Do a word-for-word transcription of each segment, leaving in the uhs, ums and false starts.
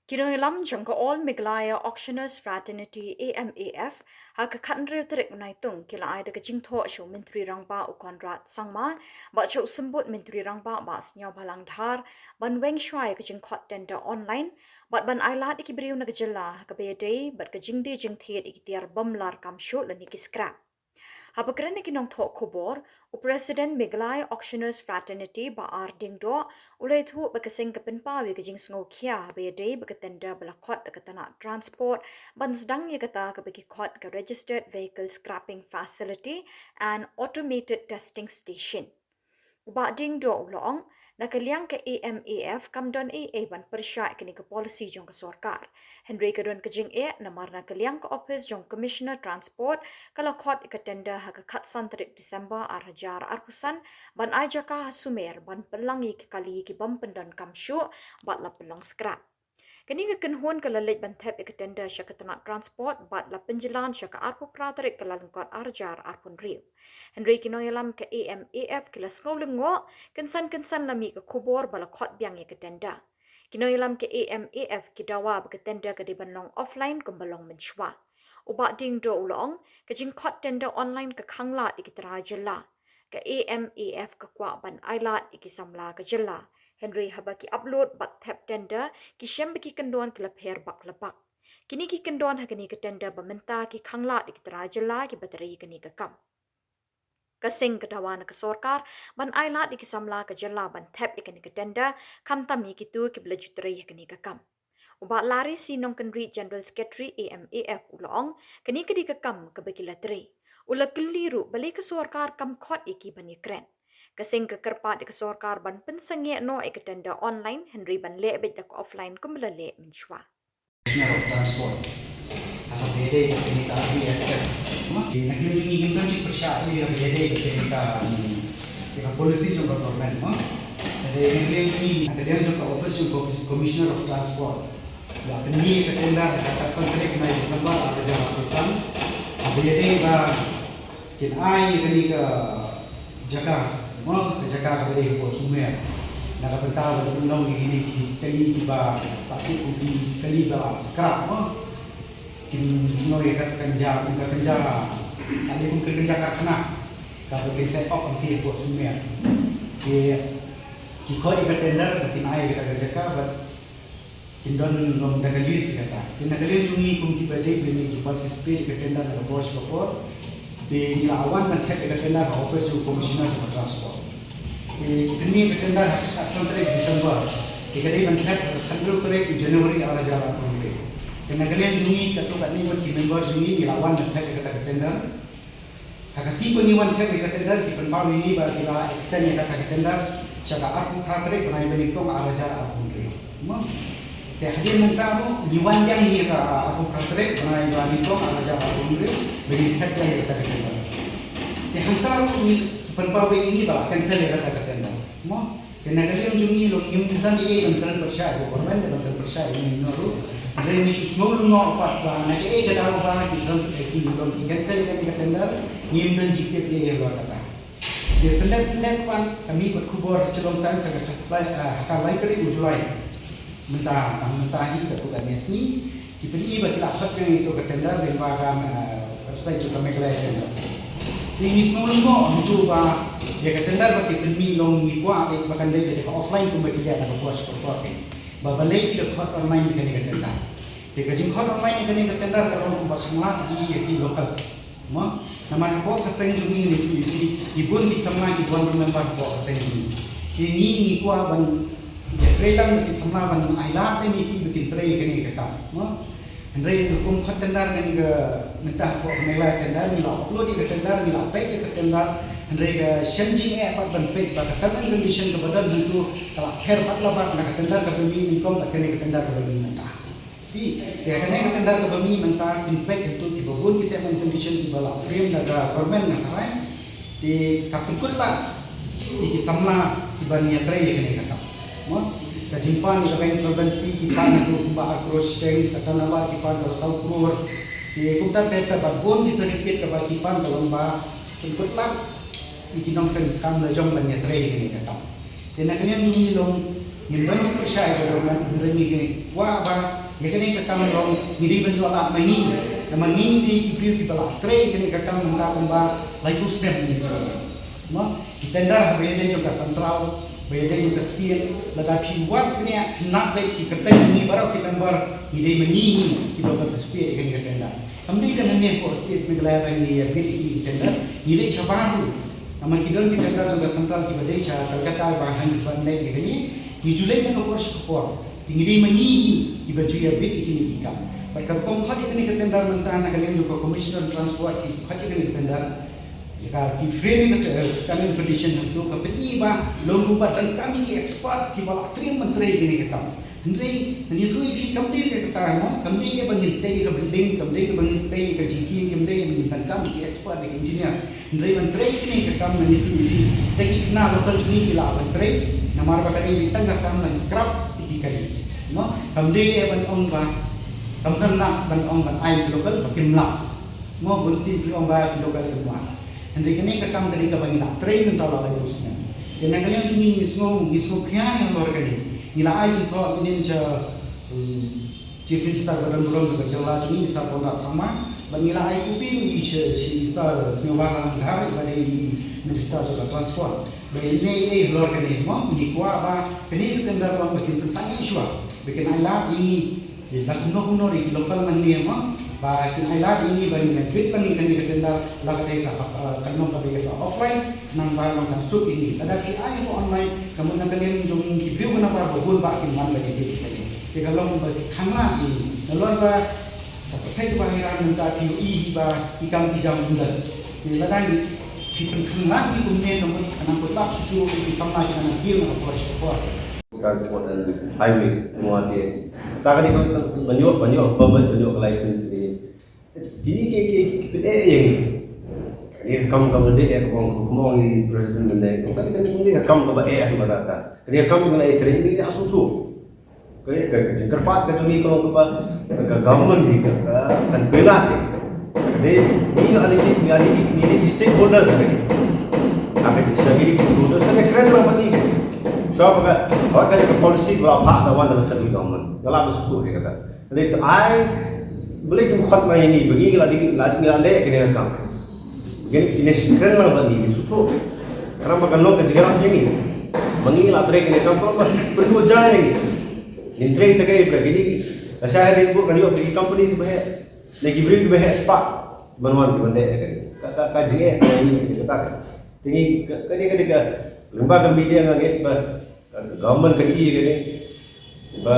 Ki nongïalam jong ka All Meghalaya Auctioneers Fraternity, A M A F, ha ka khathynriew tarik u Naitung ki la ai da ka jingthoh sha u Myntri Rangbah u Conrad Sangma bad sha u Symbud Myntri Rangbah Bah Sniawbhalang Dhar ban weng shuwa ïa ka jingkhot tender online bad ban ailad ïa ki briew na ka jylla ha kaba ïadei bad ka jingdie jingthied ïa ki tiar bym lah kam shuh lane ki scrap. Haba kren ïa ki nongthoh khubor, u President Meghalaya Auctioneers Fraternity Bah R Diengdoh u la ïathuh ba ka seng ka pynpaw ïa ka jingsngewkhia haba ïadei bad ka tender ba la khot da ka tnat Transport ban sdang ïa kata kaba ki khot ka Registered Vehicle Scrapping Facility and Automated Testing Station. U Bah Diengdoh u la ong, na ka liang ka A M A F kam don ei ei ban pyrshah ïa kane ka policy jong ka sorkar. Hynrei ka don ka jingeh namar na ka liang ka ophis jong Commissioner Transport ka la khot ïa ka tender ha ka khatsan tarik December ar hajar arphew san ban ai jaka ha Sumer ban pynlang ïa ki kali ki bym pyndonkam shuh bad la pynlong scrap. Kane ka kynhun ka la leit ban thep ïa ka tender sha ka tnat Transport bad la pynjlan sha ka arphew phra tarik Kyllalyngkot ar hajar arphew hynriew. Hynrei ki nongïalam ka A M A F ki la sngewlyngngoh, kynsan kynsan la mih ka khubor ba la khot biang ïa ka tender. Ki nongïalam ka A M A F ki dawa ba ka tender ka dei ban long offline kumba long mynshuwa. U Bah Diengdoh u la ong, ka jingkhot tender online ka khanglad ïa ki trai jylla. Ka A M A F ka kwah ban ailad ïa ki samla ka jylla. Hynrei haba ki upload bad thep tender, ki shem ba ki kyndon ki la pher bak la bak. Kine ki kyndon ha kane ka tender ba mynta ki khanglad ïa ki trai jylla kiba trei ïa kane ka kam. Ka seng ka dawa na ka sorkar ban ailad ïa ki samla ka jylla ban thep ïa kane ka tender, khamtam ïa kito kiba la ju trei ha kane ka kam. U Bah Larry C Nongkynrih, General Secretary A M A F u la ong, kane ka dei ka kam kaba ki la trei. U la kylli ruh balei ka sorkar kam khot ïa ki ban ïakren. Ka seng ka kyrpad ïa ka sorkar ban pynsangeh noh ïa ka tender online, hynrei ban leh beit da ka offline kumba la leh mynshuwa. Commissioner of Transport. Ha kaba ïadei bad kane ka B S F. Ma, na ka liang jong ngi ngim don jingpyrshah ei ei ha kaba ïadei bad kane ka, mm, ïa ka policy jong ka government, ma. Hynrei na ka liang jong ngi, na ka liang jong ka office jong ka Commissioner of Transport, la pynmih ïa ka tender ha ka khatsan tarik u December ar hajar arphew san. Ha kaba ïadei ba kin ai ïa kane ka jaka, mo, ka jaka kaba dei hapoh Sumer. Na ka bynta ba kin long ïa kine ki kali kiba, ba ki kum ki kali ba scrap, mo. Kin long ïa ka kynja, kum ka kynja, kali kum ka kynja karkhana kaba kin set up hangne hapoh Sumer. Ki, ki khot ïa ka tender, kin ai ïa kata ka jaka, bad kin don long da ka list kata. Te na ka liang jong ngi kum kiba dei ba ngi ju participate ka tender na ka por sha ka por. Te ngi la wan ban thep ïa ka tender ha office jong u Commissioner jong ka Transport. Te ki pynmih ïa ka tender ha ka khatsan tarik December. Te ka dei ban thep ha ka khathynriew tarik u January ar hajar arphew hynriew. Te na ka liang jong ngi katto katne bad ki member jong ngi ngi la wan ban thep ïa kata ka tender. Ha ka sngi ba ngi wan thep ïa ka tender ki pynpaw ïa ngi ba ki la extend ïa kata ka tender sha ka arphew phra tarik bnai ba nyngkong ar hajar arphew hynriew. Mo? Te hadien mynta mo ngi wan biang ïa ka arphew phra tarik bnai ba nyngkong ar hajar arphew hynriew ba ngi thep biang ïa kata ka tender. Te hangta ruh ngi pynpaw ïa ngi ba la cancel ïa kata ka tender. Mo? Te na ka liang jong ngi long ngim don ei ei ban kren pyrshah ïa ka government, ban kren pyrshah ïa ngi ruh. Hynrei ngi shu sngew lyngngoh pat ba na kaei ka daw ba ki trans-, eh, ki long ki cancel ïa kane ka tender, ngim don jingtip ei ei halor kata. Te syndet syndet pat ka mih pat khubor ha Shillong Times ha ka lai, eh, ha ka lai tarik u July. Mynta, tang mynta hi katto katne sngi. Ki pyni ba ki la khot biang ïa kato ka tender lyngba ka, eh, website jong ka Meghalaya Tender. Te ngi sngew lyngngoh hangto ba ïa ka tender ba ki pyni long ngi kwah ba kan dei ka offline kumba ki leh na ka por sha ka por. Ba balei ki da khot online ïa kane ka tender. Te ka jingkhot online ïa kane ka tender ka long kumba khanglad ïa ki local. Mo, namar hapoh ka seng jong ngi ne tu ïa ki, ki bun ki samla ki bun member hapoh ka seng jong ngi. Te ngi ngi kwah ban ïatrei lang bad ki samla ban ailad lem ïa ki ba kin trei ïa kane ka kam. Mo, hynrei rukom khot tender kane ka mynta hapoh ka Meghalaya Tender ngi la upload ïa ka tender, ngi la peit ïa ka tender, hynrei ka shen jingeh pat ban peit ba ka term and condition kaba don hangto ka la pher bad la bad na ka tender kaba mih nyngkong bad kane ka tender kaba mih mynta. Te, te kane ka tender kaba mih mynta phin peit hangto kiba bun ki term and condition kiba la frame da ka government nga tharai. Te ka pynkut lad ïa ki samla kiban ïatrei ïa kane ka kam. Mo? Ka jingpan ïa ka bank insolvency ki pan hangto kumba ar klur shiteng, ka turnover ki pan kaba saw klur. Te kumta ter ter bad bun ki certificate kaba ki pan ka long ba pynkut lad ïa ki nongseng kam la jong ban ïatrei ïa kane ka kam. Te na ka liang jong ngi long ngim don jingpyrshah ïa ka government, hynrei ngi kwah ba Ïa kane ka kam long ngi dei ban ïoh lad ma ngi. Namar ngi dei ki briew kiba la trei kane ka kam mynta kumba laiphew snem ngi trei. Mo, ki tender haba ïadei jong ka central, ba ïadei jong ka state, lada phi wad kane, kane beit ki kyrteng jong ngi baroh ki member, ngi dei ma ngi kiba participate ïa kane ka tender. Kam dei ka nangno ko state Meghalaya ba ngi ïa bid ïa kine ki tender, ngi leit shabar ruh. Namar ki don ki tender jong ka central kiba dei sha Kolkata ba hynrei ban leit ïa kane, ngi ju leit na ka por sha ka por. Te ngi dei ma ngi kiba ju ïa bid ïa kine ki kam. Bad ka rukom khot ïa kane ka tender mynta na ka liang jong ka Commissioner Transport ki khot ïa kane ka tender. Ïa ka ki frame ïa ka, eh, term and condition hangto ka pyni ba long kumba donkam ïa ki expert kiba la trei ban trei ïa kane ka kam. Hynrei ngan ïathuh ïa phi kam dei ïa kata mo, kam dei ïa ba ngin tei ïa ka building, kam dei ïa ba ngin tei ïa ka jingkieng, kam dei ïa ba ngin donkam ïa ki expert ïa ki engineer. Hynrei ban trei kane ka kam ngan ïathuh ïa phi. Te ki khynnah local jong ngi ki lah ban trei, namar ba ka dei tang ka kam ban scrap ïa ki kali. Mo, kam dei ban ong ba, kam don lah ban ong ban ai ki local ba kim lah. Mo, bun sien ki ong ba ki local kim lah. Hynrei kane ka kam ka dei kaba ngi lah trei mynta la laiphew snem. Te na ka liang jong ngi ngi sngew, ngi sngewkhia halor kane. Ngi la ai jingthoh mynnin sha, hmm, Chief Minister ba don burom jong ka jylla jong ngi, Sir Conrad Sangma, bad ngi la ai copy ruh ïa sha, sha Sir Sniawbhalang Dhar ba dei Minister jong ka Transport. Ba ïa leh ei halor kane mo, ngi kwah ba kane ka tender long ba kin pynsangeh shuwa, ba kin ai lad ïa ngi. Ïa la kumno kumno ruh ki local nangne mo, ba kin ai lad ïa ngi ba ngin bid lang ïa kane ka tender, la ka dei ka, ah, kan long kaba ïa ka offline, nang ba long kan suk ïa ngi. Lada ki ai hapoh online, ka mut na ka liang jong ki briew ba nabar ba bun ba kin wan ba kin bid ïa kane. Te ka long ba khanglad ïa ngi. Nalor ba ka pyrthei kaba hairan mynta phi ïohi hi ba ki kam ki jam ym don. Te lada ngi phi pynkhanglad ïa ngi kumne ka mut ka nang pyllait shuh shuh ki samla ki nang kiew na ka por sha ka por. Transport and Highways, M R T H. Kata ka dei ban ïoh, ban ïoh permit, ban ïoh license ni. Kine ki, ki, ki, ki pyneh ïa ngi. Kane ka kam kaba dei eh, kaba ong, kaba ong i President mynne. Kane, kane, kane ka kam kaba eh, kaba rata. Kane ka kam kaba eh, kane ka sngewthuh. Ka, ka, ka jingkyrpad ka jong ngi ka long kaba, ka government hi ka, ka, kan pynlait hi. Ka dei, ngi ïa ngi, ngi ïa ngi, ngi dei stakeholders ka dei. Ka, ka jingshah ngi dei stakeholders, ka dei kren lang bad ngi. Shuwa ba ka, ba ka dei ka policy ba la phah da wan da ka central government. Ka la ba sngewthuh hi kata. Ka dei to ai, balei kim khot ma ïa ngi, ba ngi la dei, la, ngi la leh kane ka kam. Ngi, ngi kren lang bad ngi, ngi sngewthuh. Ka long ba kan long ka jingïarap ïa ngi. Ba ngi la trei kane ka kam, ka long ba pynduh ja ïa ngi. Ngin trei sa kaei ba kine ki, lashai hadien bud kan ïoh ki company kiba heh. Ne ki briew kiba heh spah ban wan kiban leh kane. Ka, ka, ka jingeh ka ïa ngi kata ka. Te ngi ka, kane, kane ka lyngba ka media nga ngeit ba ka government ka ïohi kane. Ba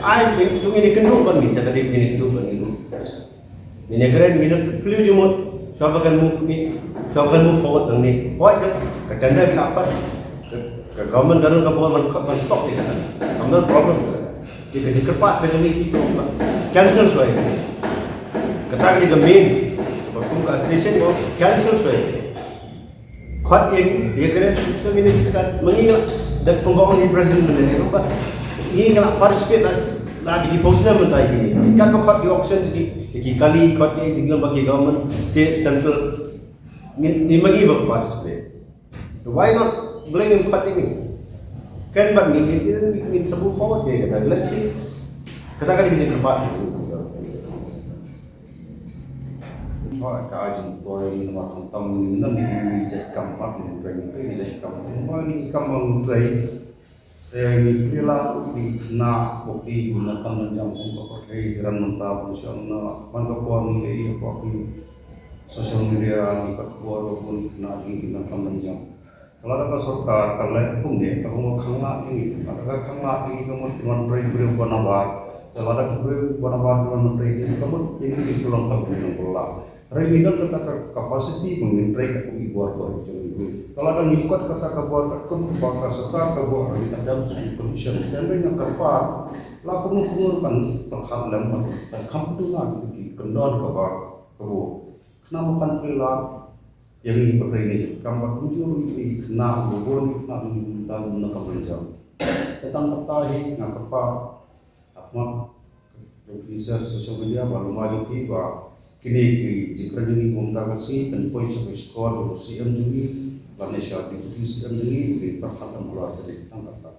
ai te tu ngin ïakynduh ban ngi, te ka dei ngin ïakynduh ban ngi. Ngin ïakren, ngin ïakynduh jingmut. Shuwa ba kan move ngi, shuwa ba kan move forward nangne. Hooid ka, ka tender ka la pat. Ka, ka government ka don ka bor ban, ban stop ïa kata. Kam don problem. Te ka jingkyrpad ka jong ngi ki to ba cancel shuwa ïa kata. Kata ka dei ka main. Ba kum ka station ba cancel shuwa ïa kata. Khot ïa ngi, ïa kren, so ngin discuss, ma ngi la, da kumba ong i President mynne, kumba ngi la participate la, la ki phew snem mynta ïa kine. Katba khot ki auction ki, ki kali, khot ïa ngi lyngba ki government, state, central. Ngi, ngi ma ngi ba participate. Why not blame him, khot ïa ngi? Kren bad ngi, ngi, ngi, ngi sa move forward ïa kata. Let's see. Kata ka dei ka jingkyrpad. Ba ka jingpoi namar khamtam ngim don ki jait kam, pat ngim don ki jait kam. Ba ngi kam ba ngi trei. Te ngi trei la ngi khynnah, ba ki na kam ban jam kum ka pyrthei ran mynta, ba shu na man ka por ngi ïohi ha ki social media, ngi pat khubor ba bun khynnah ngi na kam ban jam. Lada ka sorkar ka leh kumne, ka mut khanglad ïa ngi, lada ka khanglad ïa ngi, ka mut ki wan trei briew ba nabar, lada ki briew ba nabar ki wan trei, ka mut ïa ngi ki long ka briew ba la. Hynrei ngi don kata ka capacity ba ngin trei katkum ki bor bor jong ngi. Lada ngi kot kata ka bor katkum ba ka sorkar ka bor, ngi ka dam shuh ki condition. Hynrei nga kyrpad, la kumno kumno ruh kan pyrkhat lem, kan kham pynduh na ki kyndon kaba ka bor. Khnang ba kan pynlait ïa ngi ba trei ne kam ba kumjuh ïa ngi khynnah, ba bun ïa ngi khynnah ba ngi na kam ïa jam. Te tang kata hi nga kyrpad ha khmat jong ki sha social media ba lum ïa phi ba kine ki jingkren jong ngi kumta ka sngi kan poi sha ka shkor jong ka C M jong ngi lane sha Deputy C M jong ngi, ba kin pyrkhat halor kane. Tang kata.